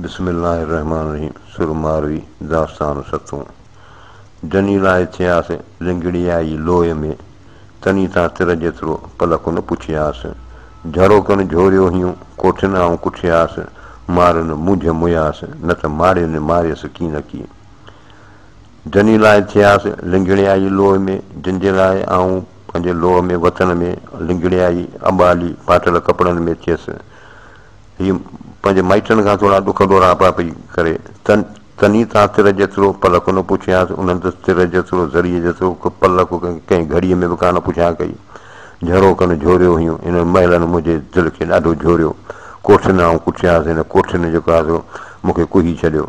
بسم الله الرحمٰن الرحيم سر ماروي داستان ستون جني لاء ٿياس لنگڙيائي لوء ۾ تني تان تر جيترو پلڪ نه پڇياس جھروڪن جھوريو هيون ڪوٺين آئون ڪٺياس مارن مونجهه مياس نه ته ماڙين ماريس ڪينڪي جني لاء ٿياس لنگڙيائي لوء ۾ جن جي لاء آئون پنهنجي لوء ۾ وطن ۾ لنگڙيائي اٻالي ڦاٽل ڪپڙن ۾ ٿيس هيء پنهنجي مائٽن کان ٿورا ڏک ڏوراپا پئي ڪري. تني تان تر جيترو پلڪ نه پڇيانس. انهن ته تر جيترو، ذري جيترو پلڪ ڪنهن گهڙيء ۾ به ڪانه پڇا ڪئي. جهرو ڪن جهوريو هيون. انهن مهلن منهنجي دل کي ڏاڍو جهوريو. ڪوٺين آئون ڪٺيانس. هن ڪوٺين جيڪو آهي سو مون کي ڪهي ڇڏيو.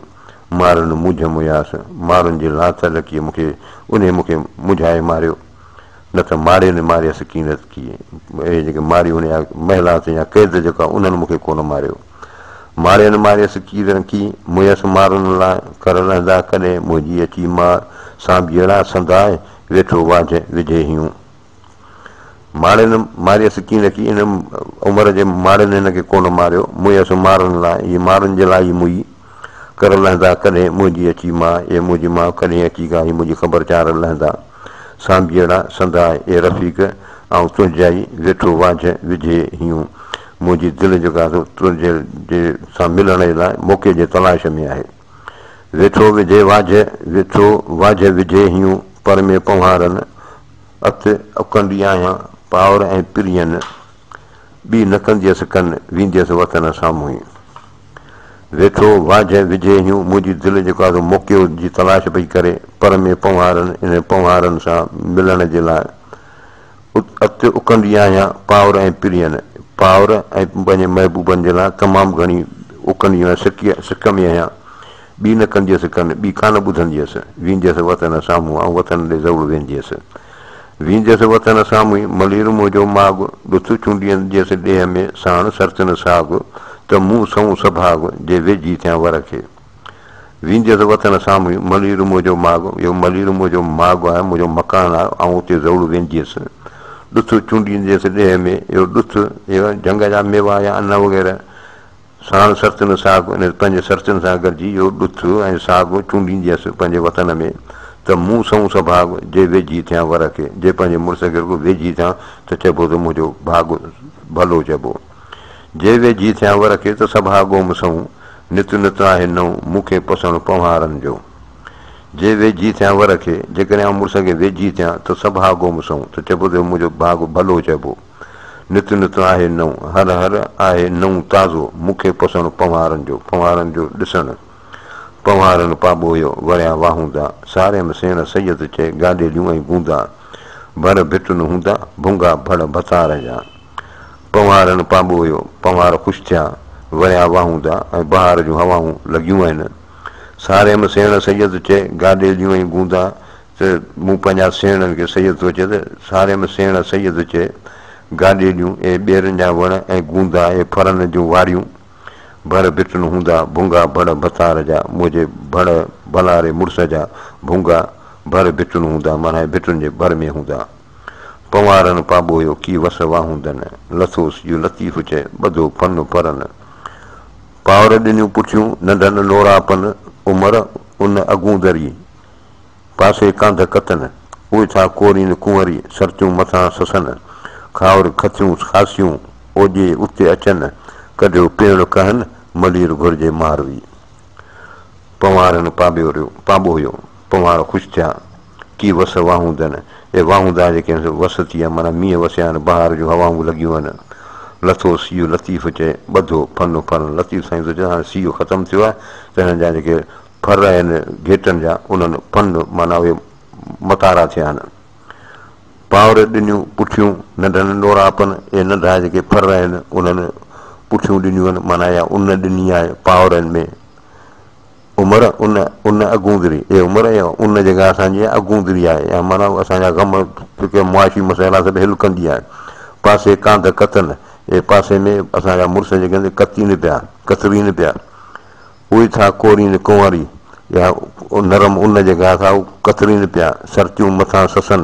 مارن مونجهه مياس. مارن جي لات لڪيء مون کي انهيء مون کي مونجهائي ماريو. نه ته مارين ماريس ڪين ڪي. اهي جيڪي ماريون يا محلات يا قيد جيڪا انهن مون کي ڪونه ماريو. مارين ماريس ڪيرن ڪي، مئس مارن لاء، ڪر لهندا ڪڏهن منهنجي اچي ماء، سانڀيئڙا سنداء، ويٺو واجهه وجهي هيون. مارين ماريس ڪين ڪي، ان عمر جي مارين هن کي ڪونه ماريو، مئس مارن لاء، هي مارن جي لاء ئي مئي. ڪر لهندا ڪڏهن منهنجي اچي ماء، اي منهنجي ماء ڪڏهن اچي ڪا هي منهنجي خبر چار لهندا. سانڀيئڙا سنداء اي رفيق آئون تنهنجائي ويٺو واجهه وجهي هيون. منهنجي دل جيڪا سو تنهنجي جي سان ملڻ جي لاء موقعي جي تلاش ۾ آهي. ويٺو وجهي واجهه ويٺو واجهه وجهي هيون پر ۾ پنهوارن ات اڪنڊي آهيان پاور ۽ پرين ٻي نه ڪنديس ڪن وينديس وطن سامهون ئي. ويٺو واجهه وجهي هيون منهنجي دل جيڪو آهي سو موقعو جي تلاش پئي ڪري پر ۾ پنهوارن انهن پنهوارن سان ملڻ جي لاء ات اڪنڊي آهيان پاور ۽ پرين پاور ۽ پنهنجي محبوبن جي لاء تمام گهڻي اڪنڊي آهيان سڪي سڪ ۾ آهيان ٻي نه ڪنديس ڪن ٻي ڪانه ٻڌنديس وينديس وطن سامهون آئون وطن ڏي ضرور وينديس وينديس وطن سامهون ملير منهنجو ماڳ، ڏٿ چونڊينديس ڏيهه ۾ ساڻ سرتين ساڳ، ته مون سنئون سڀاڳ، جي ويجهي ٿيان ور کي. وينديس وطن سامهون ملير منهنجو ماڳ، اهو ملير منهنجو ماڳ آهي، منهنجو مڪان آهي، آئون اتي ضرور وينديس. ڏٿ چونڊينديس ڏيهه ۾، اهو ڏٿ، اهي جهنگ جا ميوا يا ان وغيره، ساڻ سرتين ساڳ، ان پنهنجي سرتين سان گڏجي اهو ڏٿ ۽ ساڳ چونڊينديس پنهنجي وطن ۾، ته مون سنئون سڀاڳ، جي ويجهي ٿيان ور کي، جي پنهنجي مڙس کي رڳو ويجهي ٿيان ته چئبو ته منهنجو ڀاڳ ڀلو چئبو. جي ويجهي ٿيان ور کي ته سڀاڳوم سنئون، نت نت آهي نئون، مون کي پسڻ پنهوارن جو. جي ويجهي ٿيان ور کي، جيڪڏهن آئون مڙس کي ويجهي ٿيان ته سڀاڳوم سنئون، ته چئبو ته منهنجو ڀاڳ ڀلو چئبو. نت نت آهي نئون، هر هر آهي نئون تازو، مون کي پسڻ پنهوارن جو، پنهوارن جو ڏسڻ. پنهوارن پاٻوهيو، وريا واهوندا، ساريم سيڻ سيد چئي، گاڏيليون ۽ گوندا، ڀر ڀٽن هوندا، ڀونگا ڀڙ ڀتار جا. پنهوارن پاٻوهيو، پنهوار خوش ٿيا، وريا واهوندا ۽ بهار جون هوائون لڳيون آهن. ساريم سيڻ سيد چئي، گاڏيليون ۽ گوندا، ته مون پنهنجا سيڻن کي سيد ٿو چئي ته ساريم سيڻ سيد چئي، گاڏيليون، اي ٻيرن جا وڻ ۽ گوندا، اي ڦرن جون واريون، ڀر ڀٽن هوندا، ڀونگا ڀڙ ڀتار جا، منهنجي ڀڙ ڀلاري مڙس جا ڀونگا ڀر ڀٽن هوندا، معنيٰ اي ڀٽن جي ڀر ۾ هوندا. پنوارن پاٻوهيو ڪي وس واهوندن، لٿو سيء لطيف چئي، ٻڌو فن ڦرن. پاور ڏنيون پٺيون، ننڍن لوراپن، عمر ان اگوندري. پاسي ڪانڌ ڪتن، اهي ٿا ڪورين ڪنوري، سرتيون مٿان سسن، کائور کٿيون خاصيون، اوڄي اتي اچن، ڪڍيو پيڻ ڪهن، ملير گهرجي ماروي. پنوارن پاٻيوريو، پاٻوهيو، پنوار خوش ٿيا، ڪي وس واهوندن، اي واهوندا جيڪي آهن سي وس ٿي ويا، معنيٰ مينهن وسيا آهن، بهار جون هوائون لڳيون آهن. لٿو سيء لطيف چئي، ٻڌو ڦن ڦرن، لطيف سائين ٿو چئي هاڻي سيء ختم ٿيو آهي ته هنن جا جيڪي ڦر آهن گهيٽن جا، انهن ڦن معنيٰ اهي متارا ٿيا آهن. پانور ڏنيون پٺيون ننڍن نوراپن، اهي ننڍا جيڪي ڦر آهن انهن پٺيون ڏنيون آهن معنيٰ اها ان ڏني آهي پانورن ۾. عمر ان ان اگوندري، اي عمر اها ان جيڪا اسان جي اگوندري آهي يا معنيٰ اسان جا غم فڪر معاشي مسئلا سڀ حل ڪندي آهي. پاسي ڪانڌ ڪتن، اي پاسي ۾ اسان جا مڙس جيڪي آهن سي ڪتين پيا، ڪترين پيا. اهي ٿا ڪورين ڪنواري يا نرم ان جيڪا ٿا ڪترين پيا، سرتيون مٿان سسن،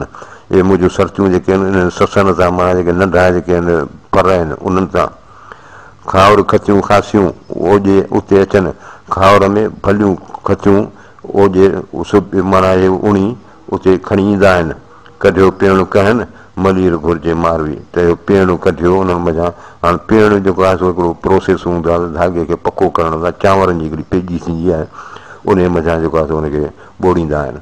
اهي منهنجون سرتيون جيڪي آهن انهن سسن تان معنيٰ جيڪي ننڍا جيڪي آهن ڦر آهن انهن تان کائور کتيون خاصيون اوڄي اتي اچن، کاور ۾ ڀليون کٿيون اوڄي سبي معنيٰ اهي اڻي اتي کڻي ايندا آهن. ڪڍيو پيڻ ڪهن، ملير گهرجي ماروي. ته اهو پيڻ ڪڍيو انهن منجهان. هاڻ پيڻ جيڪو آهي سو هڪڙو پروسيس هوندو آهي ته ڌاڳي کي پڪو ڪرڻ لاء چانورن جي هڪڙي پيڄي ٿيندي آهي، انهيء منجهان جيڪو آهي سو ان کي ٻوڙيندا آهن.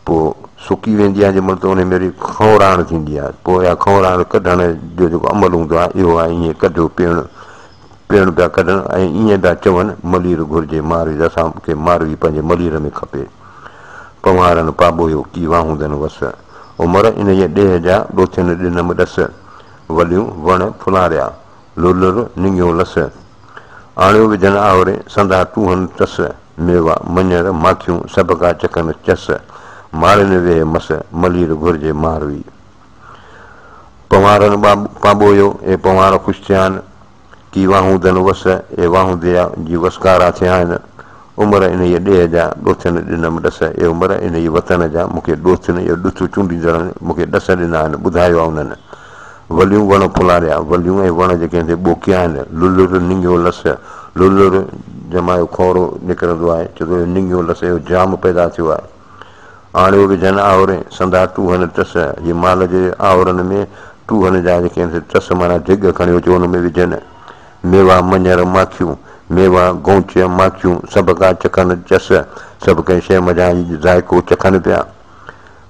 پوء سڪي ويندي آهي جنهن مهل ته انهيء ۾ وري کنوراڻ ٿيندي آهي. پوء اها کنوراڻ ڪڍڻ جو جيڪو عمل هوندو آهي اهو آهي ائين ڪڍيو پيڻ. پيڻ پيا ڪڍن ۽ ائين پيا چون، ملير گهرجي ماروي ته اسان کي ماروي پنهنجي ملير ۾ کپي. پنهوارن پاٻوهيو ڪي واهوندن وس. عمر انهيء ڏيهه جا ڏوٿين ڏنم ڏس. وليون وڻ ڦلاريا، لولر نڱيو لس. آڻيو وجهن آهوري، سندا ٽوهن ٽس. ميوا، مڃر، ماکيون، سڀڪا چکن چس. مارين ويهه مس، ملير گهرجي ماروي. پنهوارن پاٻوهيو، اي پنهوار خوش ٿيا آهن. ڪي واهوندن وس، اي واهونديا جي وسڪارا ٿيا آهن. عمر انهيء ڏيهه جا، ڏوٿين ڏنم ڏس. اي عمر انهيء وطن جا، مون کي ڏوٿين اهي ڏٿ چونڊيندڙن مون کي ڏس ڏنا آهن، ٻڌايو آهي انهن. وليون وڻ ڦلاريا، وليون ۽ وڻ جيڪي هتي ٻوڪيا آهن. لولر نڱيو لس، لولر جمايو کؤنرو نڪرندو آهي، چئي ٿو اهو نڱيو لس، اهو جام پيدا ٿيو آهي. آڻيو وجهن آهورين، سندا ٽوهن ٽس، جي مال جي آهورن ۾ ٽوهن جا جيڪي آهن سي ٽس معنيٰ ڍڳ کڻيو اچي ان ۾ وجهن. ميوا مڃر ماکيون، ميوا، گونچ، ماکيون، سڀ ڪا چکن چس، سڀ ڪنهن شيء منجهان هي ذائقو چکن پيا.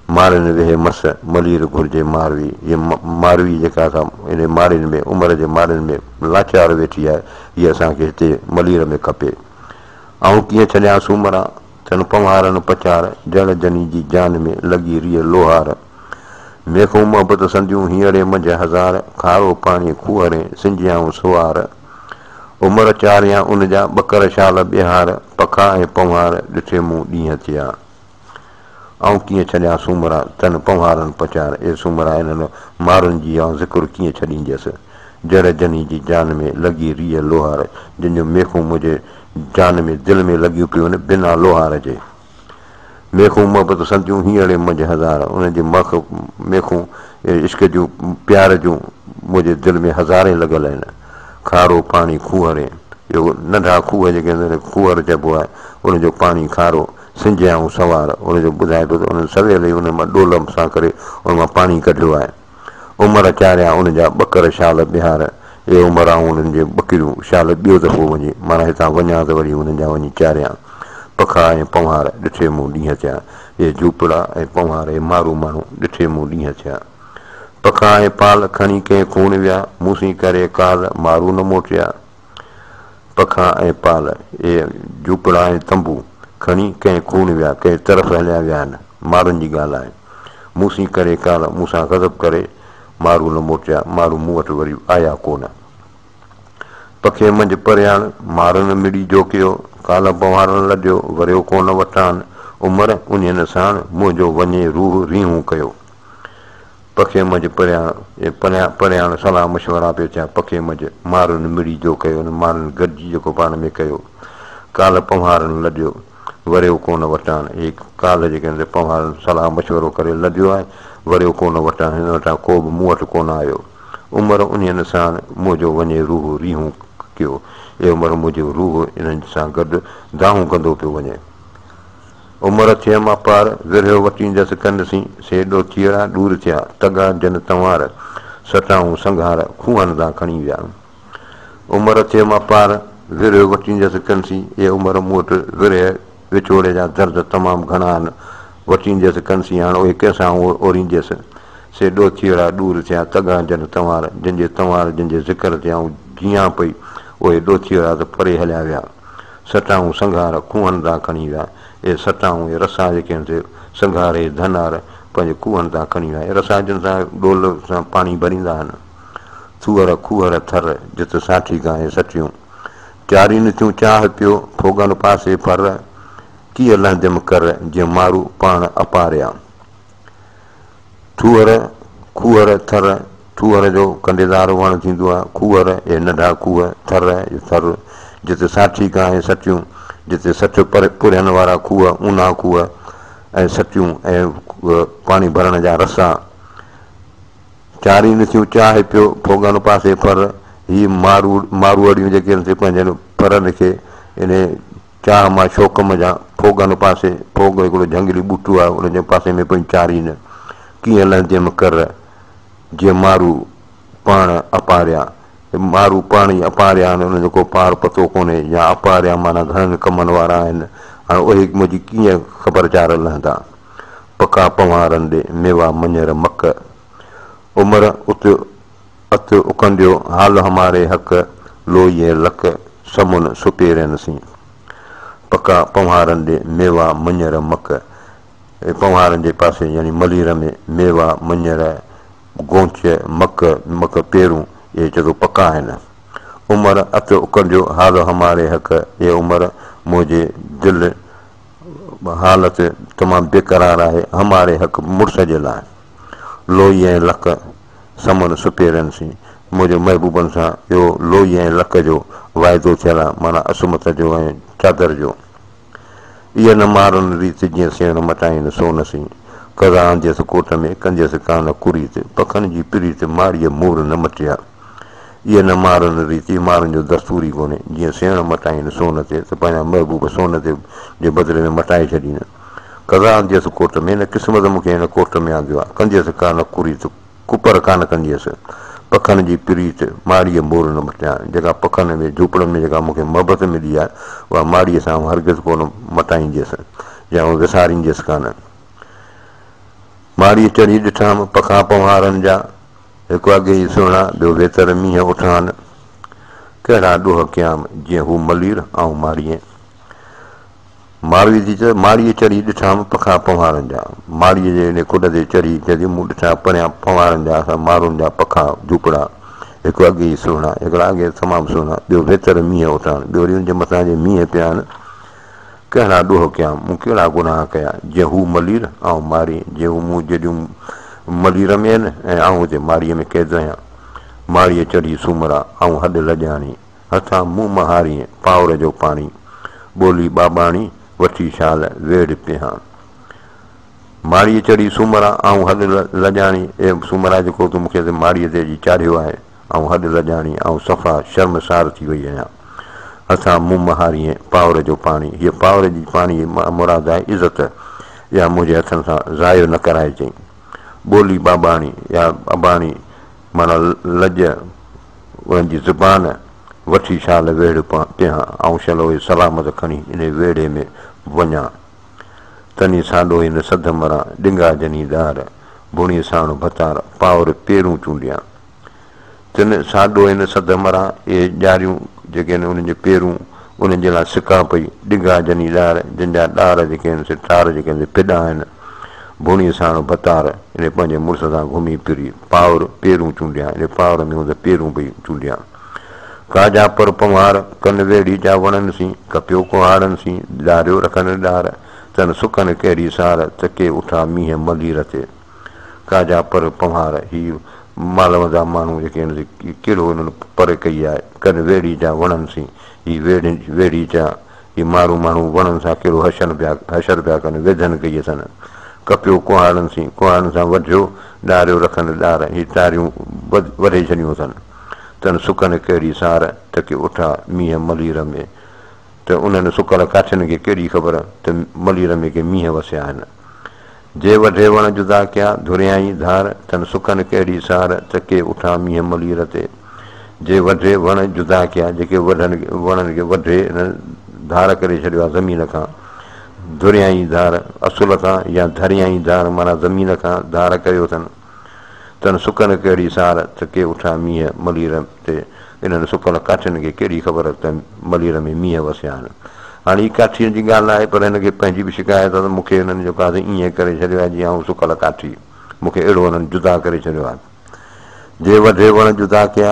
مارين ويهي مس، ملير گهرجي ماروي، هيء ماروي جيڪا سا انهي مارين ۾ عمر جي مارين ۾ لاچار ويٺي آهي، هيء اسان کي هتي ملير ۾ کپي. آئون ڪيئن ڇڏيان سومرا، ٿين پنهوارن پچار، جڙ جني جي جان ۾، لڳي ريء لوهار. ميخون محبت سنديون، هينئڙي منجهه هزار، کارو پاڻي کوهرين، سنجيائون سوار. عمر چاريان ان جا، ٻڪر شال ٻيهار، پکا ۽ پنهوار، ڏٺي مون ڏينهن ٿيا. آئون ڪيئن ڇڏيان سومرا، تن پنهوارن پچار، اي سومرا انهن مارن جي آئون ذڪر ڪيئن ڇڏينديس. جڙ جني جي جان ۾، لڳي ريء لوهار، جن جون ميخون منهنجي جان ۾، دل ۾ لڳيون پيون آهن، بنا لوهار جي. ميخون محبت سنديون، هينئڙي منجهه هزار، انهن جي مک، ميخون عشق جون، پيار جون، منهنجي دل ۾ هزارين لڳل آهن. کارو پاڻي کوهرين، اهو ننڍا کوهه جيڪي آهن، ان کي کوهر چئبو آهي، ان جو پاڻي کارو، سنجهيائون سوار، ان جو ٻڌائي پيو ته انهن سويل ئي ان مان ڏول سان ڪري ان مان پاڻي ڪڍيو آهي. عمر چاريا ان جا ٻڪر شال ٻيهار، اي عمر آئون انهن جي ٻڪريون شال ٻيو دفعو وڃي معنيٰ هتان وڃان ته وري انهن جا وڃي چاريان. پکا ۽ پنهوار ڏٺي مون ڏينهن ٿيا، اي جهوپڙا ۽ پنهوار اي مارو ماڻهو ڏٺي مون ڏينهن ٿيا. پکا ۽ پال کڻي ڪنهن خون ويا، مون سين ڪري ڪال مارو نه موٽيا. پکا ۽ پال، اي جهوپڙا ۽ تنبو، کڻي ڪنهن خون ويا، ڪنهن طرف هليا ويا آهن، مارن جي ڳالهه آهي. مون سين ڪري ڪال، مون سان غضب ڪري، مارو نه موٽيا، مارو مون وٽ وري آيا ڪو نه. پکي منجهه پرياڻ، مارن مڙئي جوکيو، ڪالهه پنهوارن لڏيو، وريو ڪو نه وٽان، عمر انهين ساڻ، منهنجو وڃي روح ريهون ڪيو. پکي منجهه پرياڻ، اي پرياڻ صلاح مشورا پئي ٿيا، پکي منجهه مارن مڙئي جو ڪيو، انهن مارن گڏجي جيڪو پاڻ ۾ ڪيو. ڪالهه پنهوارن لڏيو، وريو ڪونه وٽان، هي ڪالهه جيڪي هن تي پنهوارن صلاح مشورو ڪري لڏيو آهي، وريو ڪونه وٽان، هن وٽان ڪو به مون وٽ ڪونه آيو. عمر انهين ساڻ، منهنجو وڃي روح ريهون ڪيو، اي عمر منهنجو روح انهن سان گڏ دانهون ڪندو پيو وڃي. عمر ٿيم اپار، ورهيو وٽيندس ڪن سين، سي ڏوٿيئڙا ڏور ٿيا، تڳا جن تنوار، سٽائون سنگهار، کوهن تان کڻي ويا. عمر ٿيم اپار، ورهيو وٽيندس ڪن سين، اي عمر مون وٽ ورهيه وڇوڙي جا درد تمام گهڻا آهن، وٽيندس ڪن سين، هاڻ اهي ڪنهن سان آئون اورينديس؟ سي ڏوٿيئڙا ڏور ٿيا، تڳا جن تنوار، جن جي تنوار، جن جي ذڪر تي آئون جيئان پئي، اهي ڏوٿيئڙا ته پري هليا ويا. سٽائون سنگهار کوهن تان کڻي ويا. اهي سٽائون، اهي رسا جيڪي آهن سي سنگهار، اهي ڌنار پنهنجي کوهن تان کڻي ويا. اهي رسا جن سان ڏول سان پاڻي ڀريندا آهن. ٿوهر، کوهر، ٿر، جت ساٺي گانء سٽيون. چارين ٿيون چاهه پيو، ڦوڳن پاسي ڦر. ڪيئن لهنديم ڪر، جيئن مارو پاڻ اپاريا. ٿوهر، کوهر، ٿر، ٿوهر جو ڪنڊيدار وڻ ٿيندو آهي، کوهر، اهي ننڍا کوهه، ٿر، اهي ٿر، جتي ساٺي گاهه ۽ سٽيون، جتي 60 پرهين وارا کوهه، اونها کوهه ۽ سٽيون ۽ پاڻي ڀرڻ جا رسا. چارين ٿيون چاهه پيو، ڦوڳن پاسي ڦر، هي ماروئڙيون جيڪي آهن سي پنهنجن ڦرن کي انهي چاهه مان شوق منجهان، ڦوڳن پاسي، ڦوڳ هڪڙو جهنگلي ٻوٽو آهي، ان جي پاسي ۾ پيون چارين، ڪيئن لهنديم ڪر، جي مارو پاڻ اپاريا. مارو پاڻ ئي اپاريا آهن، انهن جو ڪو پار پتو ڪونهي يا اپاريا معنيٰ گهڻن ڪمن وارا آهن، هاڻي اهي منهنجي ڪيئن خبر چار لهندا. پکا پنوهارن ڏي، ميوا مڃر مڪ. عمر ات ات اڪنڊيو، حال هماري حق، لوئي ۽ لڪ، سمن سپيرين سين. پکا پنوهارن ڏي، ميوا مڃر مڪ. پنوهارن جي پاسي يعني ملير ۾ ميوا، مڃر، گونچ، مڪ، مڪ پيرون، اهي چئي ٿو پکا آهن. عمر ات اڪنڊيو، حال هماري حق، اي عمر منهنجي دل حالت تمام بيقرار آهي، هماري حق مڙس جي لاء. لوئي ۽ لڪ، سمن سپيرن سين. منهنجو محبوبن سان اهو لوئي ۽ لڪ جو واعدو ٿيل آ، معنيٰ عصمت جو ۽ چادر جو. ايء نه مارن ريت، جيئن سيڻ مٽائين سون سين. قضا آنديس ڪوٽ ۾، ڪنديس ڪانه ڪريت. پکن جي پريت، ماڙيء مور نه مٽيا. ايء نه مارن ريت، اي مارن جو دستور ئي ڪونهي. جيئن سيڻ مٽائين سون تي، ته پنهنجا محبوب سون تي جي بدلي ۾ مٽائي ڇڏين. قضا آنديس ڪوٽ ۾، هن قسمت مون کي هن ڪوٽ ۾ آنديو آ. ڪنديس ڪانه ڪريت، ڪپر ڪانه ڪنديس. پکن جي پريت، ماڙيء مور نه مٽيان. جيڪا پکن ۾ جهوپڙن ۾ جيڪا مون کي محبت ملي آهي، اها ماڙيء سان آئون هرگز ڪونه مٽائينديس يا آئون وسارينديس ڪانه. ماڙيء چڙهي ڏٺام، پکا پنهوارن جا. هڪ اڳي ئي سهڻا، ٻيو ويتر مينهن اٺان. ڪهڙا ڏوهه ڪيام، جيئن هو ملير، آئون ماڙيء. ماروي ٿي چئي، ماڙيء چڙهي ڏٺام پکا پنهوارن جا. ماڙيء جي انهيء کڏ تي چڙهي چئي ٿي، مون ڏٺا پريان پنهوارن جا، اسان مارون جا پکا، جهوپڙا. هڪ اڳي ئي سهڻا، هڪڙا اڳي تمام سهڻا، ٻيو ويتر مينهن اٺان، ٻيو وري ان جي مٿان جي مينهن پيا آهن. ڪهڙا ڏوهه ڪيام، مون ڪهڙا گناهه ڪيا، جيئن هو ملير، آئون ماري، جيئن هو مون جيڏيون ملير ۾ آهن ۽ آئون هتي ماڙيء ۾ قيد آهيان. ماڙيء چڙهي سومرا، آئون هڏ لڄاڻي. هٿان منهن مهاريين، پائور جو پاڻي. ٻولي ٻاٻاڻي، وٺي شال ويڙهه پيهان. ماڙيء چڙهي سومرا، آئون هڏ لڄاڻي. اي سومرا جيڪو تون مون کي هتي ماڙيء تي اچي چاڙهيو آهي، آئون هڏ لڄاڻي، آئون صفا شرمسار ٿي وئي آهيان. هٿان منهن مهاريين، پائور جو پاڻي. هيء پائور جي پاڻي مان مراد آهي عزت، اها منهنجي هٿن سان ضايع نه ڪرائجئين. ٻولي ٻاٻاڻي يا اباڻي معنيٰ لڄ، انهن جي زبان، وٺي شال ويڙهه پيهان، آئون شل اهي سلامت کڻي انهي ويڙهي ۾ وڃان. تني ساڏو هن سڌ مران، ڏنگا جني ڏار، ڀوڻي ساڻ ڀتار، پائور پيرون چونڊيان. تن ساڏو هن سڌ مران، اهي ڄاريون جيڪي آهن انهن جون پيرون، انهن جي لاء سڪان پئي، ڏنگا جني ڏار، جن جا ڏار جيڪي آهن سي ٽار جيڪي آهن سي ڦڏا آهن. ڀوڻي ساڻ ڀتار، انهي پنهنجي مڙس سان گهمي ڦري، پائور پيرون چونڊيان، انهي پائور ۾ هوند پيرون پئي چونڊيان. ڪا جا پر پنوهار، ڪن ويڙهي جا وڻن سين، ڪپيو ڪهاڙن سين، ڏاريو رکن ڏار، تن سڪن ڪهڙي سار، ته ڪي اٺا مينهن ملير تي. ڪا جا پر پنوهار، هي مالوندا ماڻهو جيڪي آهن سي ڪهڙو انهن پر ڪئي آهي، ڪن ويڙهي جا وڻن سين، هي ويڙهي جا هي مارو ماڻهو وڻن سان ڪهڙو حشر پيا حشر پيا ڪن، ويڌن ڪئي اٿن. ڪپيو ڪهاڙن سين، ڪهاڙن سان وڍيو، ڏاريو رکن ڏار، هي ٽاريون وڍي ڇڏيون اٿن. تن سڪن ڪهڙي سار، ته ڪي اٺا مينهن ملير ۾. ته انهن سڪل ڪاٺين کي ڪهڙي خبر ته ملير ۾ ڪي مينهن وسيا آهن. جي وڍي وڻ جدا ڪيا، ڌريائين ڌار، تن سڪن ڪهڙي سار، ته ڪي اٺا مينهن ملير تي. جي وڍي وڻ جدا ڪيا، جيڪي وڍن وڻن کي وڍي انهن ڌار ڪري ڇڏيو آهي زمين کان، ڌريائين ڌار، اصل کان، يا ڌريائين ڌار معنيٰ زمين کان ڌار ڪيو اٿن. تن سڪن ڪهڙي سار، ته ڪي اٺا مينهن ملير تي. انهن سڪل ڪاٺين کي ڪهڙي خبر ته ملير ۾ مينهن وسيا آهن. هاڻي هي ڪاٺيء جي ڳالهه ناهي، پر هن کي پنهنجي به شڪايت آهي ته مون کي هنن جيڪو آهي سو ائين ڪري ڇڏيو آهي جيئن آئون سڪل ڪاٺي. مون کي اهڙو هنن جدا ڪري ڇڏيو آهي. جي وڍي وڻ جدا ڪيا،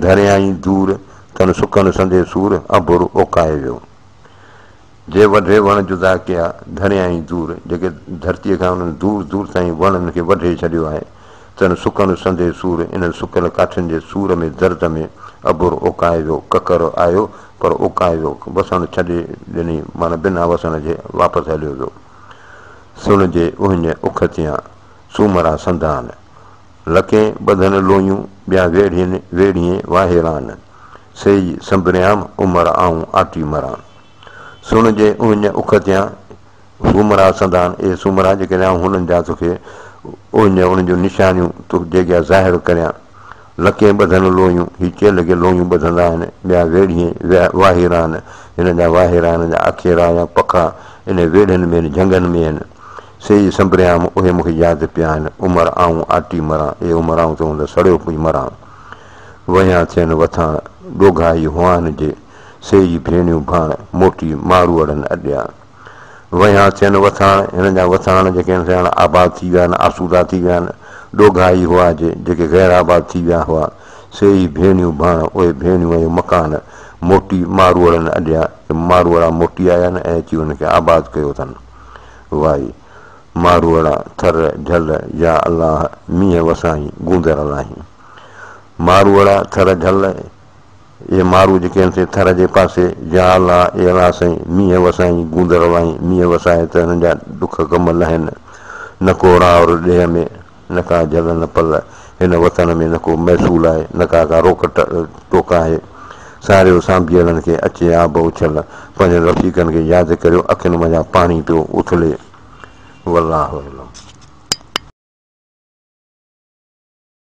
ڌريائين دور، تن سڪن سندي سور، اڀر اوڪائي ويو. جي وڍي وڻ جدا ڪيا، ڌريائين دور، جيڪي ڌرتيء کان انهن دور دور تائين وڻن کي وڍي ڇڏيو آهي، تن سڪن سندي سور، انهن سڪل ڪاٺين جي سور ۾ درد ۾ اڀر اوڪائي ويو، ڪڪر آيو پر اوڪائي ويو، وسڻ ڇڏي ڏني معنيٰ بنا وسڻ جي واپس هليو ويو. سڻ جي اهڃ اک تيان، سومرا سندان. لکين ٻڌن لوئيون، ٻيا ويڙهين ويڙهين واهيران. سيئي سنبريام، عمر آئون آٽي مران. سڻ جي اڃ اک ٿيان، سومرا سندان، اي سومرا جيڪڏهن آئون هنن جا توکي اڃ انهن جون نشانيون تو جيڪي ظاهر ڪريان. لڪين ٻڌن لويون، هي چيلهه کي لويون ٻڌندا آهن، ٻيا ويڙهين واهيرا آهن، هنن جا واهيرا، هنن جا آکيرا يا پکا انهي ويڙهن ۾ آهن، جهنگن ۾ آهن. سي ئي سنبريام، اهي مون کي ياد پيا آهن. عمر آئون آٽي مران، اي عمر آئون ته هوند سڙيو پئي مران. وهيان ٿين وٿاڻ، ڏوگها ئي هئان جي، سي ئي ڀيڻيون ڀاڻ، موٽي ماروئڙن اڏيا. وهيان ٿين وٿاڻ، هنن جا وٿاڻ جيڪي آهن سي هاڻ آباد ٿي ويا آهن، آسودا ٿي ويا آهن. ڏوگها ئي هئا جي، جيڪي غير آباد ٿي ويا هئا، سي ئي ڀيڻيون ڀاڻ، اهي ڀيڻيون ۽ مڪان، موٽي ماروئڙن اڏيا. ماروئڙا موٽي آيا آهن ۽ اچي انهن کي آباد ڪيو اٿن. وائي، ماروئڙا، ٿر، جهل، يا الله، مينهن وسائين، گوندر لاهين. ماروئڙا، ٿر، جهل، اهي مارو جيڪي آهن سي ٿر جي پاسي، يا الله، اي الله سائين، مينهن وسائين، گوندر لائين، مينهن وسائي ته هنن جا ڏک غم لهن. نه ڪو راهر ڏيهه ۾، نه ڪا جهل نه پل، هن وطن ۾ نه ڪو محصول آهي، نه ڪا ڪا روڪ ٽوڪ آهي. ساريو سانڀيئڙن کي اچي آب اڇل، پنهنجن رفيقن کي ياد ڪريو، اکين منجهان پاڻي پيو اٿلي. والله اعلم.